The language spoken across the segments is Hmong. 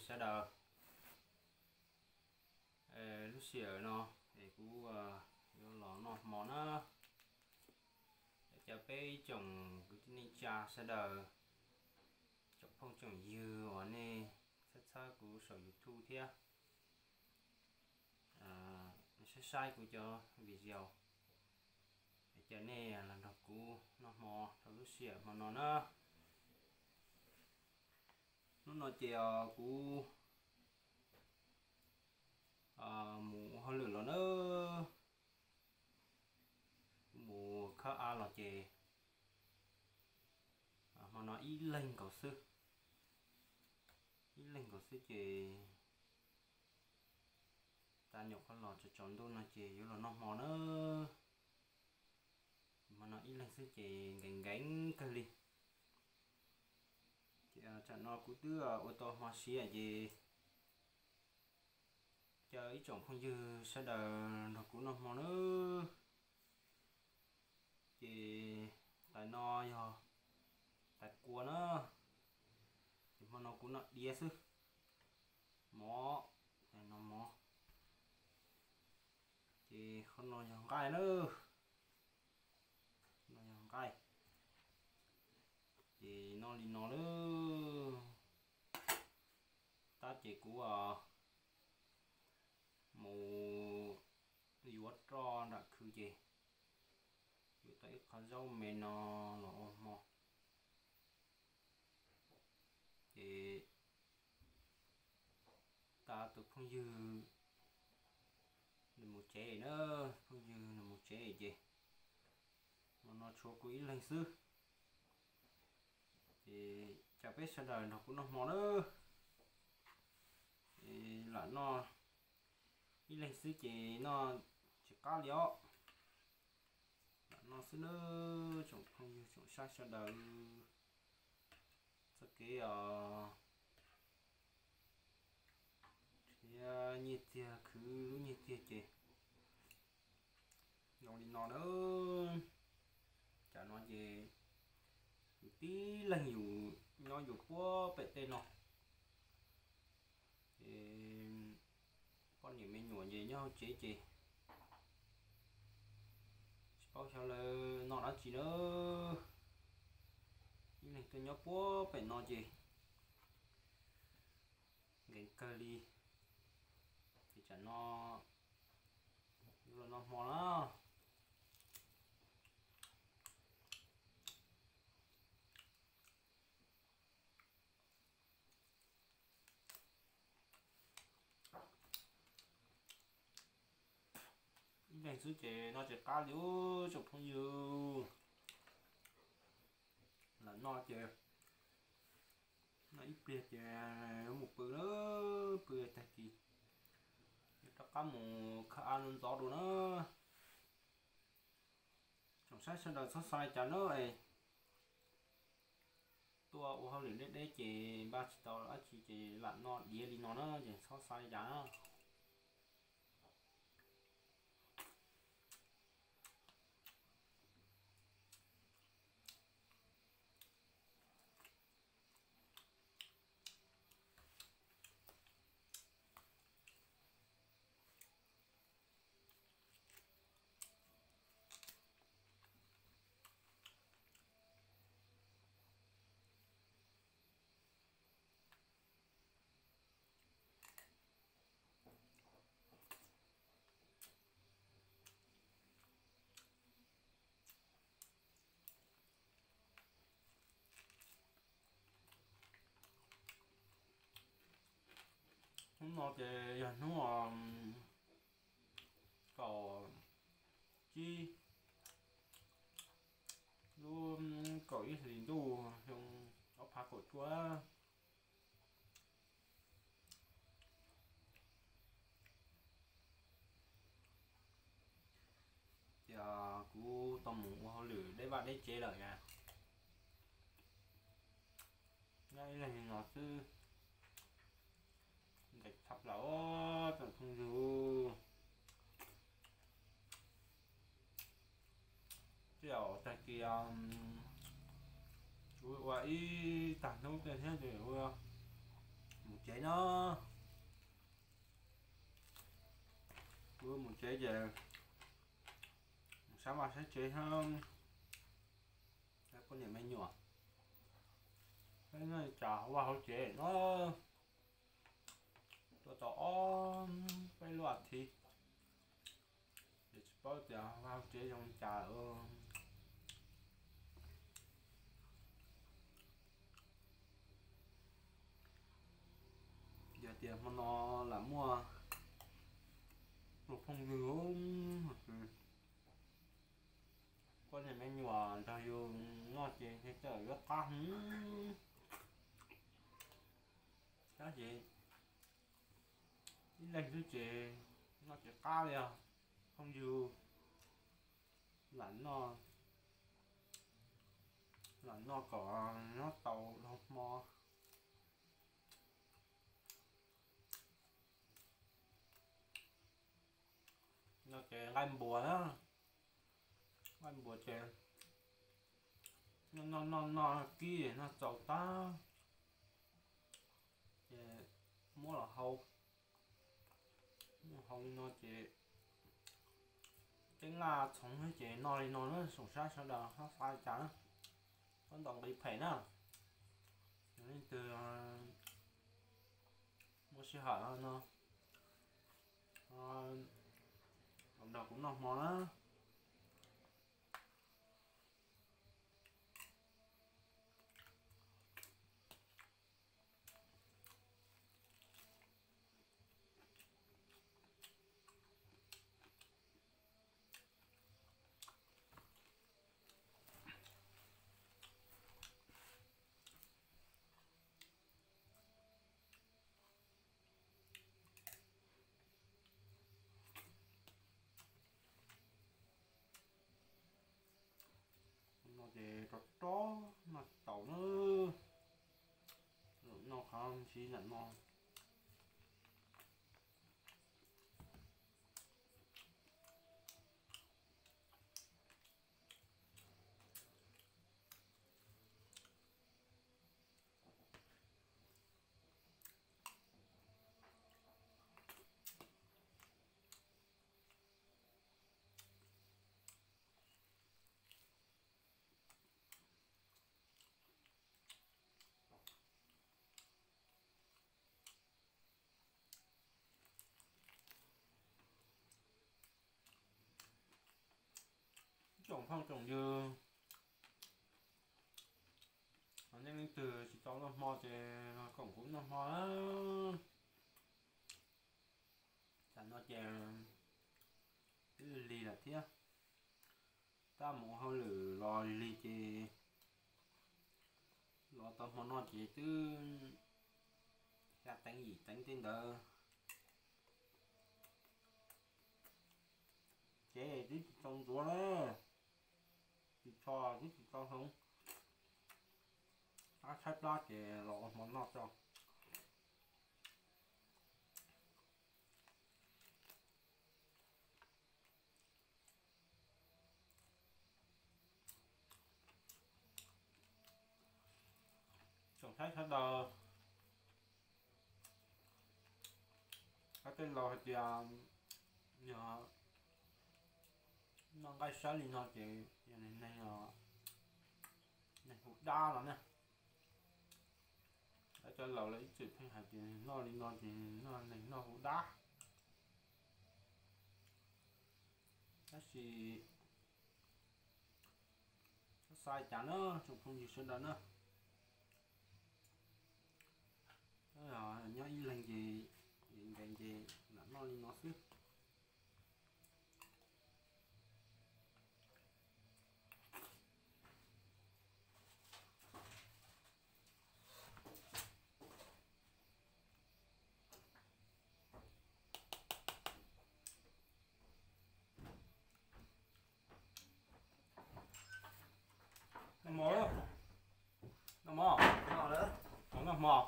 Sawv daws, lub sij hawm no es kuv yuav los noj hmo na. Caw peb ib tsoom kwv tij neej tsa sawv daws, tsoom phooj tsoom ywg uas nej txhawb txhawb kuv saum YouTube thiab saib saib kuv cov video, caw nej los nrog kuv noj hmo rau lub sij hawm hmo no na. Hnub no ces kuv mus ua hauj lwm los na, kuv mus khawb av los ces hmo no ib leeg nkaus xwb, ib leeg nkaus xwb ces tas nyuam qhuav los tsaus tsaus ntuj no ces yuav los noj hmo na. Hmo no ib leeg xwb ces nkees nkees kawg li. Ces tsam no kuv twb ua tau hmo siav ces caw ib tsoom phooj ywg sawv daws nrog kuv noj hmo na. Ces tais no yog tais kua na, ces hmo no kuv noj diav xwb, mov, tais no mov. Ces qhov no yog nqaij na, no yog nqaij. Ces noj li no lawm, tab ces kuv mus yuav roj nram khw ces yuav tau ib qho zaub me no los ua hmo. Ces tas tus phooj ywg nws mus tsev na, phooj ywg nws mus tsev ces hmo no tshuav kuv ib leeg xwb. Ces caw peb sawv daws nrog kuv noj hmo na. Lam noj ib leeg xwb ces noj tsis qab li os. Lam noj xwb nawb tsoom phooj ywg tsoom saib sawv daws. Txoj kev os, nyiaj txiag khwv lub nyiaj txiag ces zoo li no na. Tsam no ces yus tib leeg yus nyob yus puag pem tej no ces poj niam me nyuam ces nyob hauv tsev ces tsis paub xyov lawv noj dab tsi na. Ib leeg tuaj nyob puag pem no ces nkees kawg li. Ces tsam no yuav los noj hmo na. Ib leeg xwb ces noj tsis qab li ub tsoom phooj ywg. Lam noj ces noj ib pliag ces yuav mus pw na, pw tag kis yuav rov qab mus khawb av ntxov ntxov dua na. Tsoom saib sawv daws txhob xav li cas na es tuaj ua hauj lwm deb deb ces npaj tsis tau dab tsi ces lam noj diav li no na ces txhob xav li cas na. Hnub no ces yog hnub kaum tsib lub kaum ib hlis ntuj xyoo ob phav kaum cuaj. Ces kuv tau mus ua hauj lwm deb vaj deb tsev lawm na. Nyob ib leeg no xwb nkees tshaj plaws tsoom phooj ywg. Tej zaum tag kis kuv ua ib tag hnub tej thiab ces kuv mus Tsev no, wb mus tsev ces mus saib vaj saib tsev thiab, saib poj niam me nyuam, saib noj cas hauv vaj hauv tsev no. Tuaj tau ob peb lub as thiv ces tsis paub tias vaj hauv tsev zoo li cas. Yog tias hmo no lam muaj tus phooj ywg, poj niam me nyuam nrog yus noj ces ntshe txawm yuav qab heev. Tab sis ib leeg xwb ces noj tsis qab li os. Phooj ywg lam noj, lam noj kom nyob tau dhau hmo. No ces nqaij npuas na, nqaij npuas ces noj noj noj noj kib noj txaus tag ces muab los hau. Muab hau li no ces teeb laj txhoov ces noj li no na, xoom saib sawv daws ho xav li cas na. Koj ntaus nqi phem na, yog leej twg muaj sij hawm no los nrog kuv noj hmo na. No ces rov rov noj tsis taus na. Noj qhov ntsis lam no. Tsoom phooj tsoom ywg, nej leej twg tsis tau noj hmo ces koom kuv noj hmo na. Tam no ces twb lig lawm thiab, tab mus ua hauj lwm los lig ces los tau hmo no ces twb xya teev yim teev tej ntawd. Ces twb tsis tau ntxuav na, ris tsho twb tsis tau hloov, tab tshaib plab ces los ua hmo noj tso. Tsoom saib sawv daws, koj tej laus hais tias yog noj nqaij sab li no ces yog neeg, neeg hu dab los na. Cov laus lawv ib txwm pheej hais tias noj li no ces noj, neeg noj hu dab. Tab sis txhob xav cas na tsoom phooj ywg sawv daws na. Nyob ib leeg ces nkees nkees ces lam noj li no xwb. Noj mov, noj mov, noj mov.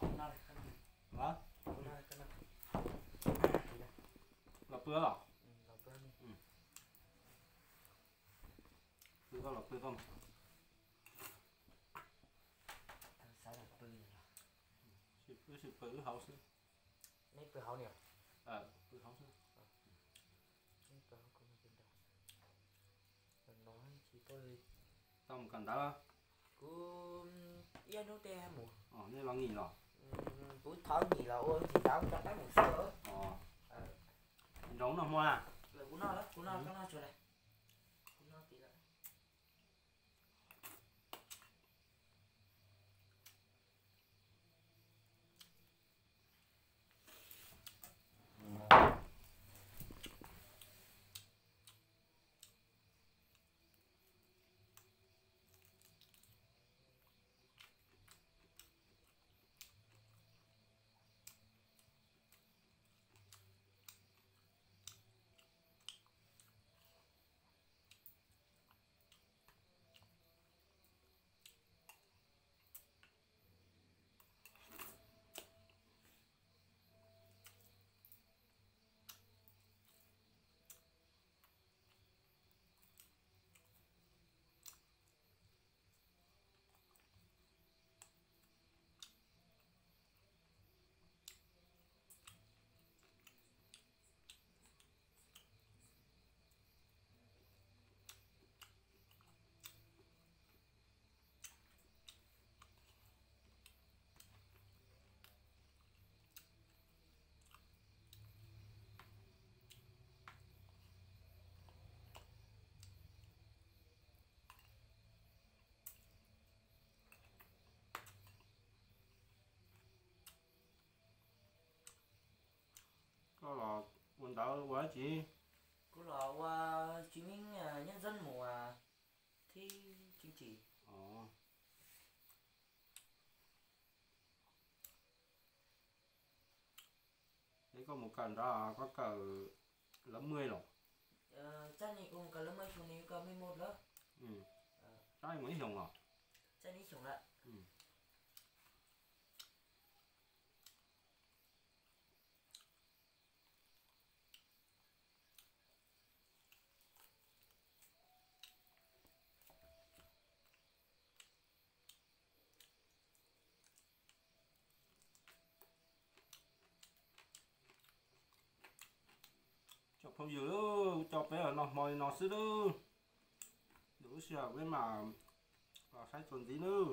Los pw los, pw koj los pw koj. Wb Pw hauv xwb. Neb pw hauv ni? Pw hauv xwb. Neb pw hauv, kuv no pw nrad. No tsis tuaj li. Tau mus kawm ntawv? Kuv ib hnub tej mus. Nej los nyim los? Kuv thov nyim los ua tsis tau, rov qab mus xwb. Nrog noj hmo na. Kuv noj, kuv noj, koj noj tsuag na. Kuv noj tid lawm. Koj los ua ntawv ua dab tsi? Kuv los ua tsis meej nyob ntxab mus thib tseeb tsis. Es koj mus kawm nrad koj kawm lab mej los? Tsab ni kuv mus kawm lab mej xyoo ni kawm mej mus lawm. Tsab mus ib xyoos los? Tsab ib xyoos lawm. Cov phooj ywg, coj peb los noj hmo li no xwb lawm. Lwm lub sij hawm peb mam los saib txuas ntxiv nawb.